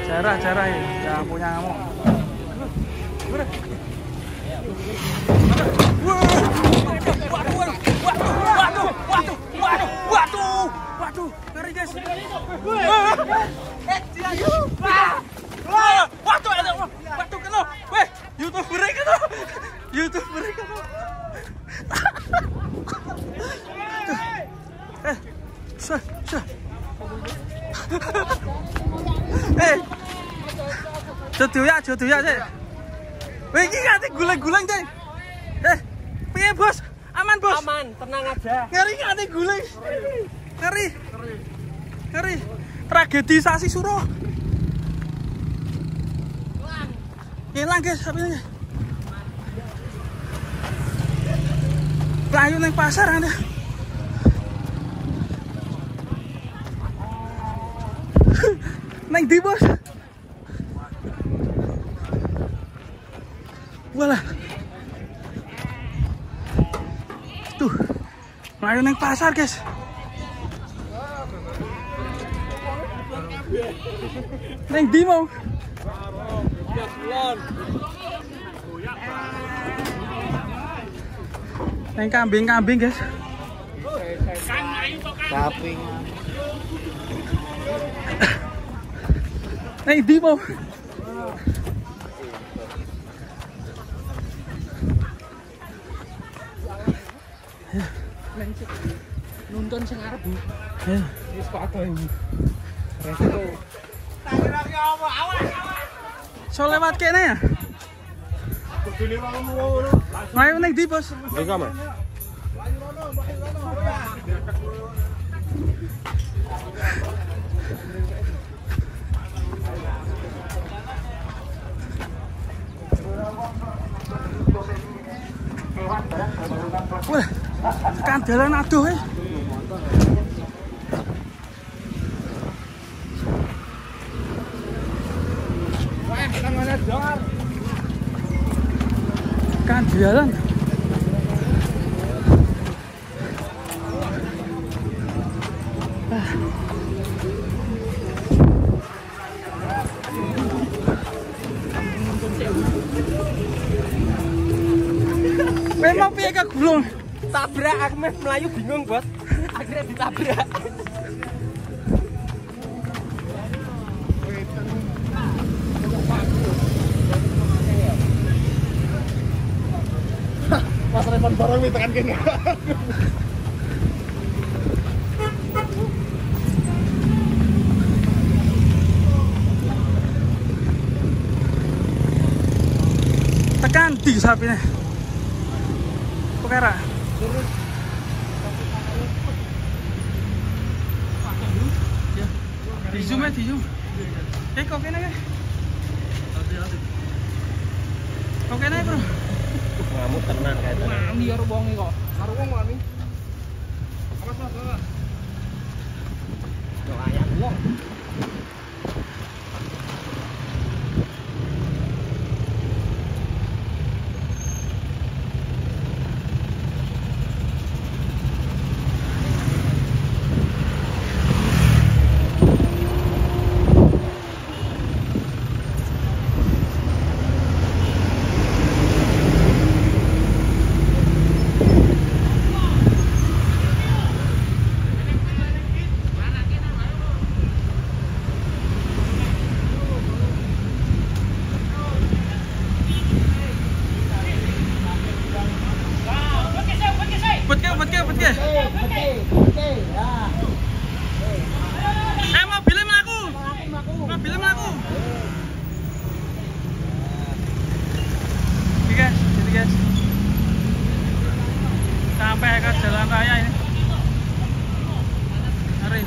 Jarah ya, jangan punya ngamuk. Waduh, ngeri guys. Waduh kena. Weh, YouTuber kena. Jodoh ya sih. Wih, ini nganti guling-guling deh. Piye bos? Aman bos? Aman, tenang aja. Ngeri nganti guling. Ngeri. Tragedisasi Suro. Hilang guys, sapinya. Layu neng pasar Anda. Neng di bos. Walah. Tuh. Layu neng pasar guys. Neng di mau. Neng kambing guys. Kambing. Neng di mau. Nonton sing arep, Bu. Ya. Wis kok ada iki. Resiko. So lewat kene ya? Ayo neng di bos. Enggak, Mas. Wah, kandalan aduh kandalan. Memang piye kegulung? Tabrak, aku melayu bingung, Bos. Akhirnya ditabrak. Pas repot barang nih tekan kene. Tekan di sapinya. Pekara. Di zoom ya, di zoom. Kok kene ya? Kok kene, Bro? Ngamuk tenan kayak tenan. Ngami karo wonge kok. Karo wong ngami. Awas Mas, awas. Yo ayam wong. Mobilnya melaku. Jadi guys, sampai ke jalan raya ini. Mari.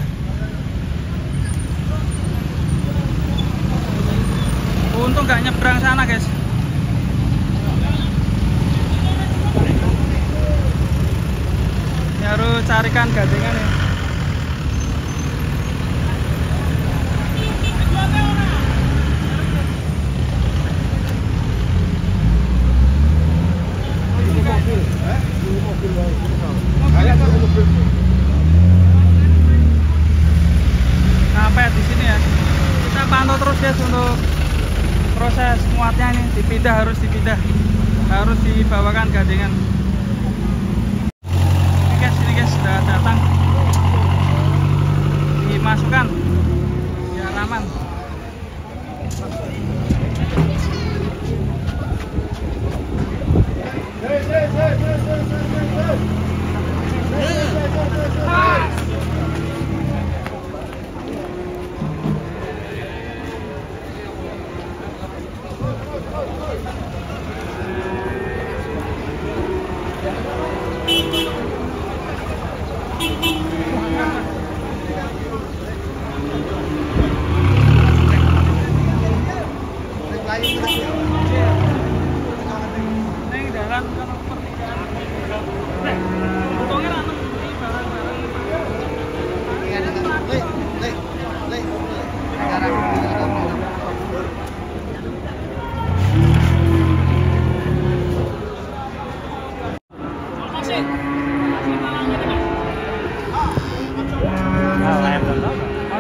Untung nggak nyebrang sana guys. Ini harus carikan gandengan ya. harus dipindah, harus dibawakan gandengan. Ini guys sudah datang, dimasukkan biar aman.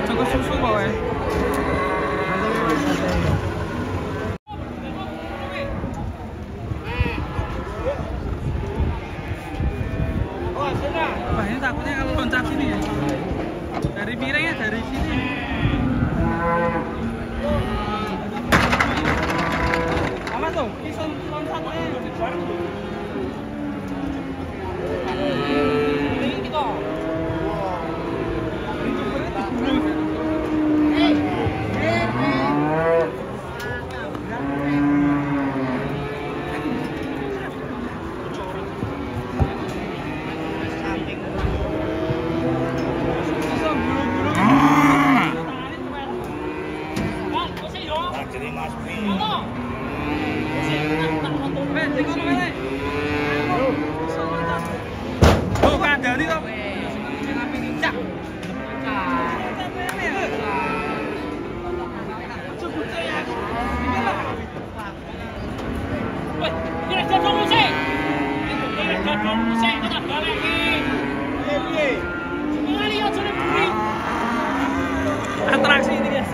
Cukup susu bawa ya. Wah, ini takutnya kalau loncat sini ya. Dari piringnya dari sini. Aman tuh, bisa loncat aja. Ini kita. Atraksi ini guys.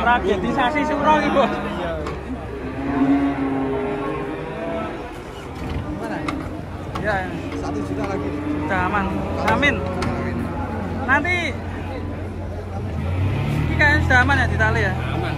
Tragedisasi Suro iki, Bos. Ya, 1 juta lagi. sudah aman. Amin. Nanti ini kayaknya sudah aman ya di tali ya? Aman.